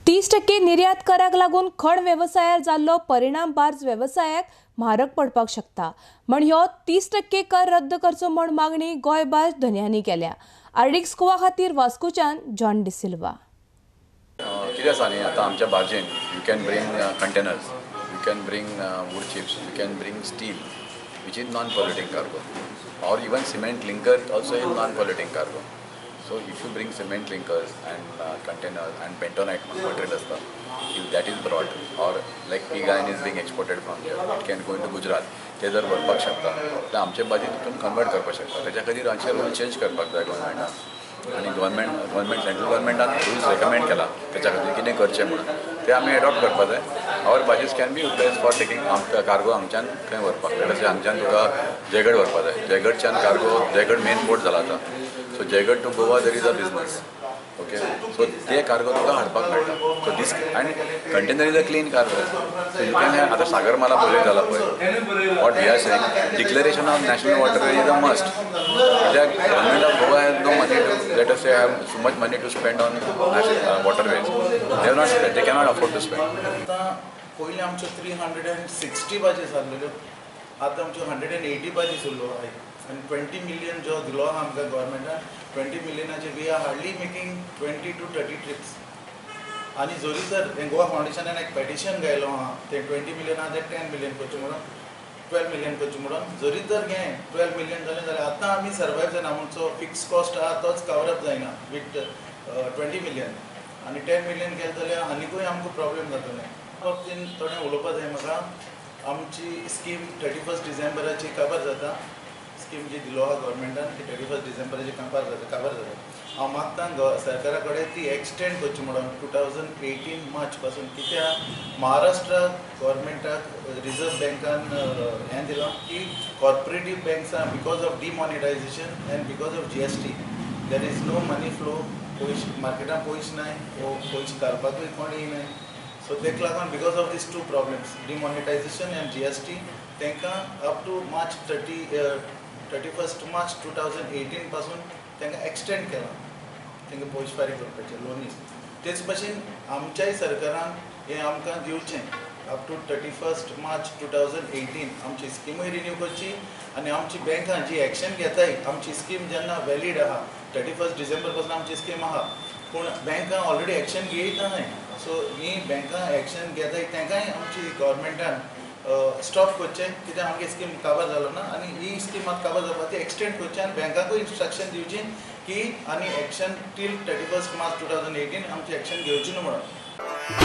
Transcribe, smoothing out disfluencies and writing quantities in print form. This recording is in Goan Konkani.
30% निर्यात कराक लागून खण वेवसायार जाल्लो परिणाम बार्ज वेवसायाक म्हारग पडपाक शकता म्हण ह्यो 30% कर रद्द करचो म्हण मागणी गोंय बार्ज धनयांनी केल्या. आरडीएक्स गोवा खातीर वास्कोच्यान जॉन डिसिल्वा. कितें आसा न्ही आतां आमच्या बार्जेन you can bring containers, you can bring wood chips, you can bring steel which is non polluting cargo, or even cement clinker also is non polluting cargo. So if you bring cement clinkers and containers and bentonite material asta, if that is brought, or like pig iron is being exported from here, it can go into Gujarat. ते जर व्हरपाक शकता जाल्यार आमचे बाजू तितून कन्वर्ट करपाक शकता. तेच्या खातीर आमचे रूल चेंज करपाक जाय गव्हर्मेंटान, आनी गव्हर्मेंट सेंट्रल गव्हर्मेंटान रूल्स रेकमेंड केला तेच्या खातीर कितें करचें म्हणून ते आमी एडॉप्ट करपाक जाय. Our barges can be utilise for taking cargo हांगच्यान खंय व्हरपाक जाय. जशें हांगच्यान तुका जयगड व्हरपाक जाय, जयगडच्यान कार्गो जयगड मेन पोर्ट जाला आतां. So Jaigad to Goa there is a business, okay. So ते कार्गो तुका हाडपाक मेळटा. So this and container is a clean cargo. So you can have आतां सागरमाला प्रोजेक्ट जाला पळय, what we are saying declaration of national waterway is a must. कित्याक government of Goa has no money to let us say have so much money to spend on national waterways. They have not spend, they cannot afford to spend. आतां पयलीं आमच्यो 360 बाजीस आसलेल्यो, आतां आमच्यो 180 बाजीस उरल्यो आहाय. आनी 20 मिलियन जो दिलो आहा आमकां गव्हर्मेंटान, 20 मिलियनाचे we are hardly making 20 to 30 trips. आनी जरी तर हें गोवा फावंडेशनान एक पेटिशन घायलो आहा, तें 20 मिलियन आहा तें 10 मिलियन करचें म्हणून, 12 मिलियन करचें म्हणून. जरी तर हें 12 मिलियन जालें जाल्यार आतां आमी सर्वायव जायना, आमचो फिक्स कॉस्ट आहा तोच कवर अप जायना विथ 20 मिलियन. आनी 10 मिलियन केलें जाल्यार आनिकूय आमकां प्रॉब्लेम जातलें. बाबतीन थोडें उलोवपा जाय म्हाका. आमची स्कीम 31 डिसेंबराची काबार जाता. स्कीम जी दिलो आहा गव्हर्मेंटान ती 31 डिसेंबराची काबार जाता. हांव मागता सरकारा कडेन ती एक्सटेंड करची म्हणून 2018 मार्च पासून. कित्याक महाराष्ट्र गव्हर्मेंटाक रिजर्व बँकान हें दिलां की cooperative बँक्सां because of demonetisation and because of GST there is no money flow. पयशे मार्केटान पयशे नाय, वो पयशे घालपाकूय कोण येयनाय. सो तेका लागून because of these two problems, demonetisation and GST, तांकां up to March 31 March 2018 पासून तांकां एक्सटेंड केलां तांकां पयशे फारीक करपाचें लोनीस. तेच भशेन आमच्याय सरकारान हें आमकां दिवचें अप टू 31 मार्च 2018 आमची स्किमूय रिन्यू करची आनी आमची बँकां जी एक्शन घेताय आमची स्कीम जेन्ना वॅलीड आहा 31 डिसेंबर पासून आमची स्कीम आहा, पूण बँकां ऑलरेडी एक्शन घेयत आहाय. सो ही बँकां एक्शन घेताय तांकांय आमची गव्हर्मेंटान स्टॉप करचें, कित्याक आमगे स्कीम काबार जालो ना आनी ही स्कीम मात काबार जावपा ती एक्सटेंड करची आनी बँकांकूय इन्स्ट्रक्शन दिवची की आनी एक्शन टील 31 मार्च 2018 आमची एक्शन घेवची न्हू म्हणून.